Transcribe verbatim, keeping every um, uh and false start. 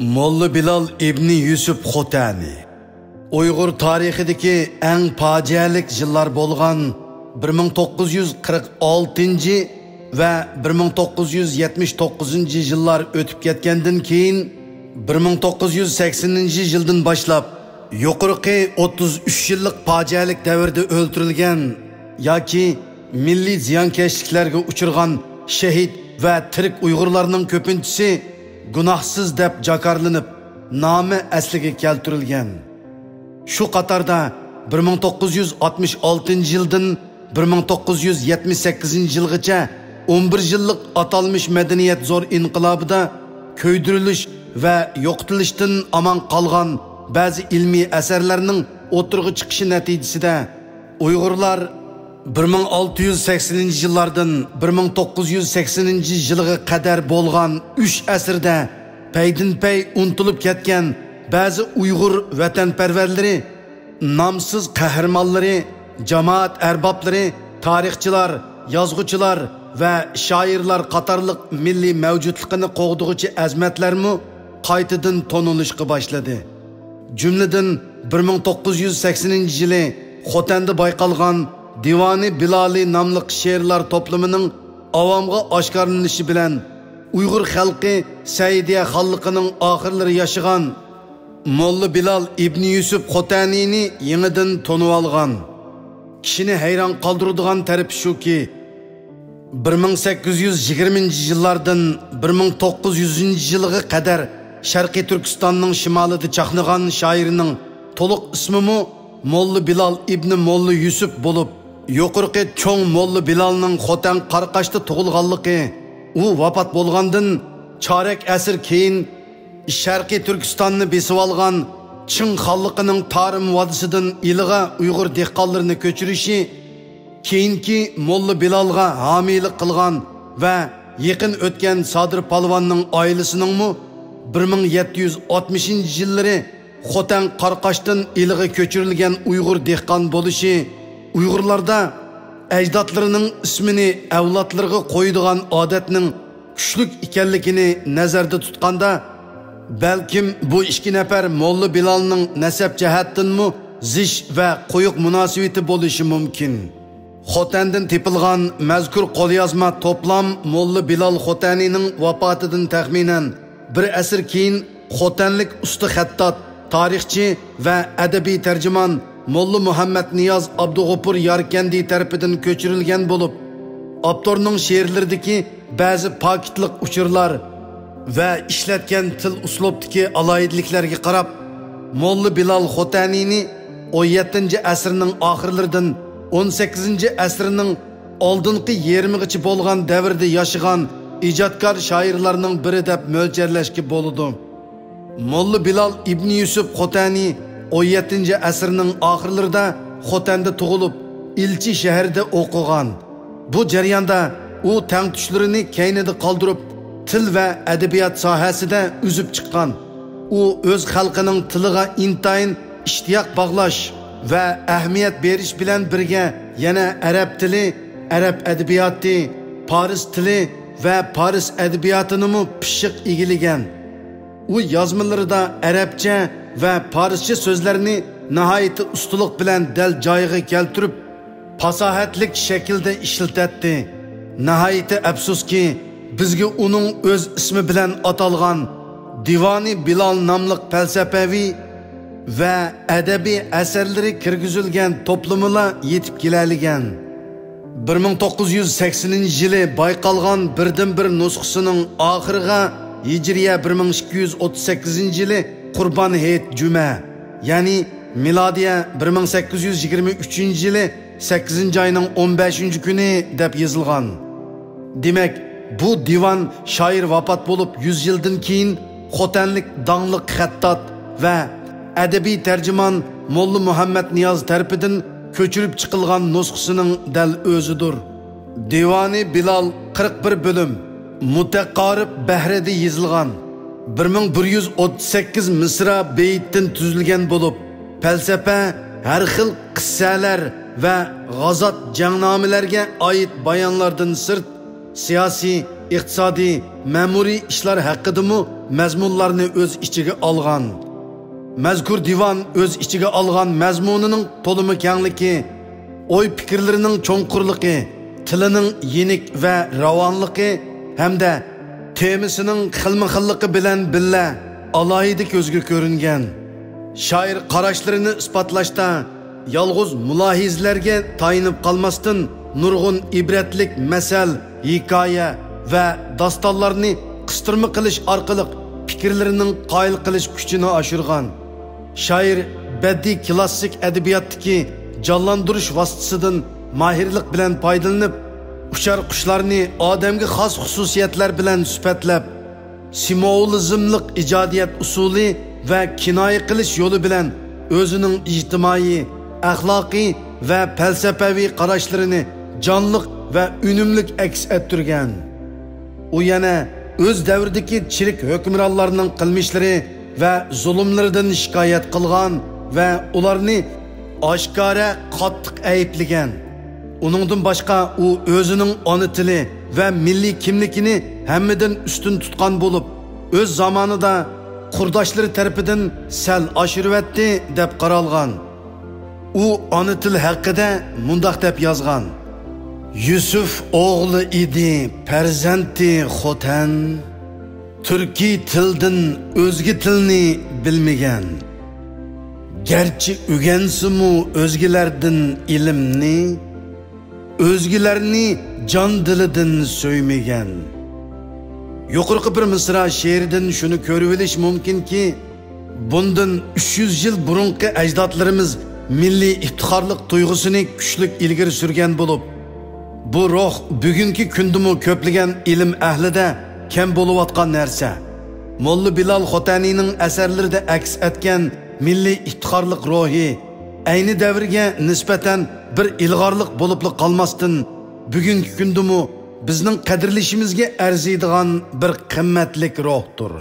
موللا بىلال ئىبنى يۈسۈپ خوتەنى. ئۇيغۇر تارىخىدىكى ئەڭ پاجىئەلىك يىللار بولغان بىر مىڭ توققۇز يۈز قىرىق ئالتىنچى ۋە بىر مىڭ توققۇز يۈز يەتمىش توققۇزىنچى يىللار ئۆتۈپ كەتكەندىن كېيىن، بىر مىڭ توققۇز يۈز سەكسىنىنچى يىلدىن باشلاپ يۇقىرىقى ئوتتۇز ئۈچ يىللىق پاجىئەلىك دەۋردە ئۆلتۈرۈلگەن ياكى مىللىي زىيانكەشلىكلەرگە ئۇچرىغان شېھىت ۋە تىرىك ئۇيغۇرلارنىڭ كۆپىنچىسى گۇناھسىز دەپ جاكارلىنىپ، نامى ئەسلىگە كەلتۈرۈلگەن. شۇ قاتاردا بىر مىڭ توققۇز يۈز ئاتمىش ئالتىنچى يىلدىن بىر مىڭ توققۇز يۈز يەتمىش سەككىزىنچى يىلغىچە ئون بىر يىللىق ئاتالمىش مەدەنىيەت زور ئىنقىلابىدا كۆيدۈرۈلۈش ۋە يوقىتىلىشتىن ئامان قالغان بەزى ئىلمىي ئەسەرلەرنىڭ ئوتتۇرىغا چىقىشى نەتىجىسىدە، ئۇيغۇرلار بىر مىڭ ئالتە يۈز سەكسىنىنچى يىللاردىن بىر مىڭ توققۇز يۈز سەكسىنىنچى يىلغا قەدەر بولغان ئۈچ ئەسىردە پەيدىنپەي ئۇنتۇلۇپ كەتكەن بەزى ئۇيغۇر ۋەتەنپەرۋەرلىرى، نامسىز قەھرىمانلىرى، جامائەت ئەربابلىرى، تارىخچىلار، يازغۇچىلار ۋە شائىرلار قاتارلىق مىللىي مەۋجۇتلۇقىنى قوغدىغۇچى ئەزىمەتلەرمۇ قايتىدىن تونۇلۇشقا باشلىدى. جۈملىدىن، بىر مىڭ توققۇز يۈز سەكسىنىنچى يىلى خوتەندە بايقالغان دىۋانى بىلالى ناملىق شېئىرلار توپلىمىنىڭ ئاۋامغا ئاشكارىلىنىشى بىلەن، ئۇيغۇر خەلقى سەئىدىيە خانلىقىنىڭ ئاخىرلىرى ياشىغان موللا بىلال ئىبنى يۈسۈپ خوتەنىنى يېڭىدىن تونۇۋالغان. كىشىنى ھەيران قالدۇرىدىغان تەرىپى شۇكى، بىر مىڭ سەككىز يۈز يىگىرمىنچى يىللاردىن بىر مىڭ توققۇز يۈزىنچى يىلغا قەدەر شەرقىي تۈركىستاننىڭ شىمالىدا چاقنىغان شائىرنىڭ تولۇق ئىسمىمۇ موللا بىلال ئىبنى موللا يۈسۈپ بولۇپ، يۇقىرىقى چوڭ موللا بىلالنىڭ خوتەن قاراقاشتا تۇغۇلغانلىقى، ئۇ ۋاپات بولغاندىن چارەك ئەسىر كېيىن شەرقىي تۈركىستاننى بېسىۋالغان چىڭ خانلىقىنىڭ تارىم ۋادىسىدىن ئىلىغا ئۇيغۇر دېھقانلىرىنى كۆچۈرۈشى، كېيىنكى موللا بىلالغا ھامىيلىق قىلغان ۋە يېقىن ئۆتكەن سادىر پالۋاننىڭ ئائىلىسىنىڭمۇ بىر مىڭ يەتتە يۈز ئاتمىشىنچى يىللىرى خوتەن قاراقاشتىن ئىلىغا كۆچۈرۈلگەن ئۇيغۇر دېھقان بولۇشى، ئۇيغۇرلاردا ئەجدادلىرىنىڭ ئىسمىنى ئەۋلادلىرىغا قويىدىغان ئادەتنىڭ كۈچلۈك ئىكەنلىكىنى نەزەردە تۇتقاندا، بەلكىم بۇ ئىككى نەپەر موللا بىلالنىڭ نەسەب جەھەتتىنمۇ زىچ ۋە قويۇق مۇناسىۋىتى بولۇشى مۇمكىن. خوتەندىن تېپىلغان مەزكۇر قوليازما توپلام موللا بىلال خوتەنىنىڭ ۋاپاتىدىن تەخمىنەن بىر ئەسىر كېيىن خوتەنلىك ئۇستا خەتتات، تارىخچى ۋە ئەدەبىي تەرجىمان موللا مۇھەممەد نىياز ئابدۇغوپۇر ياركەندى تەرىپىدىن كۆچۈرۈلگەن بولۇپ، ئاپتورنىڭ شېئىرلىرىدىكى بەزى پاكىتلىق ئۇچۇرلار ۋە ئىشلەتكەن تىل ئۇسلۇبتىكى ئالاھىدىلىكلەرگە قاراپ، موللا بىلال خوتەنىنى ئون يەتتىنچى ئەسىرنىڭ ئاخىرلىرىدىن ئون سەككىزىنچى ئەسىرنىڭ ئالدىنقى يېرىمىغىچە بولغان دەۋردە ياشىغان ئىجادكار شائىرلارنىڭ بىرى دەپ مۆلچەرلەشكە بولىدۇ. موللا بىلال ئىبنى يۈسۈپ خوتەنى ئون يەتتىنچى ئەسىرنىڭ ئاخىرلىرىدا خوتەندە تۇغۇلۇپ، ئىلچى شەھىرىدە ئوقۇغان. بۇ جەرياندا ئۇ تەڭتۇشلىرىنى كەينىدە قالدۇرۇپ، تىل ۋە ئەدەبىيات ساھەسىدە ئۈزۈپ چىققان. ئۇ ئۆز خەلقىنىڭ تىلىغا ئىنتايىن ئىشتىياق باغلاش ۋە ئەھمىيەت بېرىش بىلەن بىرگە، يەنە ئەرەب تىلى، ئەرەب ئەدەبىياتى، پارس تىلى ۋە پارس ئەدەبىياتىنىمۇ پىششىق ئىگىلىگەن. ئۇ يازمىلىرىدا ئەرەبچە ۋە پارسچە سۆزلەرنى ناھايىتى ئۇستىلىق بىلەن دەل جايىغا كەلتۈرۈپ، پاساھەتلىك شەكىلدە ئىشلىتەتتى. ناھايىتى ئەپسۇسكى، بىزگە ئۇنىڭ ئۆز ئىسمى بىلەن ئاتالغان دىۋانى بىلال ناملىق پەلسەپەۋى ۋە ئەدەبىي ئەسەرلىرى كىرگۈزۈلگەن توپلىمىلا يېتىپ كېلەلىگەن. بىر مىڭ توققۇز يۈز سەكسىنىنچى يىلى بايقالغان بىردىنبىر نۇسخىسىنىڭ ئاخىرىغا ھىجرىيە بىر مىڭ ئىككى يۈز ئوتتۇز سەككىزىنچى يىلى قۇربان ھېيت جۈمە، يەنى مىلادىيە بىر مىڭ سەككىز يۈز يىگىرمە ئۈچىنچى يىلى سەككىزىنچى ئاينىڭ ئون بەشىنچى كۈنى دەپ يېزىلغان. دېمەك، بۇ دىۋان شائىر ۋاپات بولۇپ يۈز يىلدىن كېيىن خوتەنلىك داڭلىق خەتتات ۋە ئەدەبىي تەرجىمان موللا مۇھەممەد نىياز تەرىپىدىن كۆچۈرۈپ چىقىلغان نۇسخىسىنىڭ دەل ئۆزىدۇر. دىۋانى بىلال قىرىق بىر بۆلۈم، مۇتەقارىب بەھرىدە يېزىلغان، بىر مىڭ بىر يۈز ئوتتۇز سەككىز مىسرا بېيىتتىن تۈزۈلگەن بولۇپ، پەلسەپە، ھەر خىل قىسسەلەر ۋە غازات جەڭنامىلەرگە ئائىت بايانلاردىن سىرت، سىياسىي، ئىقتىسادىي، مەمۇرىي ئىشلار ھەققىدىمۇ مەزمۇنلارنى ئۆز ئىچىگە ئالغان. مەزكۇر دىۋان ئۆز ئىچىگە ئالغان مەزمۇنىنىڭ تولىمۇ كەڭلىكى، ئوي پىكىرلىرىنىڭ چوڭقۇرلۇقى، تىلىنىڭ يېنىك ۋە راۋانلىقى ھەمدە تېمىسىنىڭ خىلمۇ خىللىقى بىلەن بىللە ئالاھىدە كۆزگە كۆرۈنگەن. شائىر قاراشلىرىنى ئىسپاتلاشتا يالغۇز مۇلاھىزىلەرگە تايىنىپ قالماستىن، نۇرغۇن ئىبرەتلىك مەسەل، ھېكايە ۋە داستانلارنى قىستۇرما قىلىش ئارقىلىق پىكىرلىرىنىڭ قايىل قىلىش كۈچىنى ئاشۇرغان. شائىر بەدىئىي كىلاسسىك ئەدەبىياتتىكى جانلاندۇرۇش ۋاسىتىسىدىن ماھىرلىق بىلەن پايدىلىنىپ، ئۇچار قۇشلارنى ئادەمگە خاس خۇسۇسىيەتلەر بىلەن سۈپەتلەپ، سىمۋولىزملىق ئىجادىيەت ئۇسۇلى ۋە كىنايە قىلىش يولى بىلەن ئۆزىنىڭ ئىجتىمائىي، ئەخلاقىي ۋە پەلسەپەۋى قاراشلىرىنى جانلىق ۋە ئۈنۈملۈك ئەكس ئەتتۈرگەن. ئۇ يەنە ئۆز دەۋرىدىكى چىرىك ھۆكۈمرانلارنىڭ قىلمىشلىرى ۋە زۇلۇملىرىدىن شىكايەت قىلغان ۋە ئۇلارنى ئاشكارا قاتتىق ئەيىبلىگەن. ئۇنىڭدىن باشقا، ئۇ ئۆزىنىڭ ئانا تىلى ۋە مىللىي كىملىكىنى ھەممىدىن ئۈستۈن تۇتقان بولۇپ، ئۆز زامانىدا قۇرداشلىرى تەرىپىدىن سەل ئاشۇرۇۋەتتى دەپ قارالغان. ئۇ ئانا تىل ھەققىدە مۇنداق دەپ يازغان: يۈسۈف ئوغلى ئىدى، پەرزەنتى خوتەن. تۈركىي تىلدىن ئۆزگە تىلنى بىلمىگەن. گەرچە ئۆگەنسىمۇ ئۆزگىلەردىن ئىلىمنى، ئۆزگىلەرنى جان دىلىدىن سۆيمىگەن. يۇقىرىقى بىر مىسرا شېئىردىن شۇنى كۆرۈۋېلىش مۇمكىنكى، بۇندىن ئۈچ يۈز يىل بۇرۇنقى ئەجدادلىرىمىز مىللىي ئىپتىخارلىق تۇيغۇسىنى كۈچلۈك ئىلگىرى سۈرگەن بولۇپ، بۇ روھ بۈگۈنكى كۈندىمۇ كۆپلىگەن ئىلىم ئەھلىدە كەم بولۇۋاتقان نەرسە. موللا بىلال خوتەنىنىڭ ئەسەرلىرىدە ئەكس ئەتكەن مىللىي ئىپتىخارلىق روھى ئەينى دەۋرگە نىسبەتەن بىر ئىلغارلىق بولۇپلا قالماستىن، بۈگۈنكى كۈندىمۇ بىزنىڭ قەدىرلىشىمىزگە ئەرزىيدىغان بىر قىممەتلىك روھتۇر.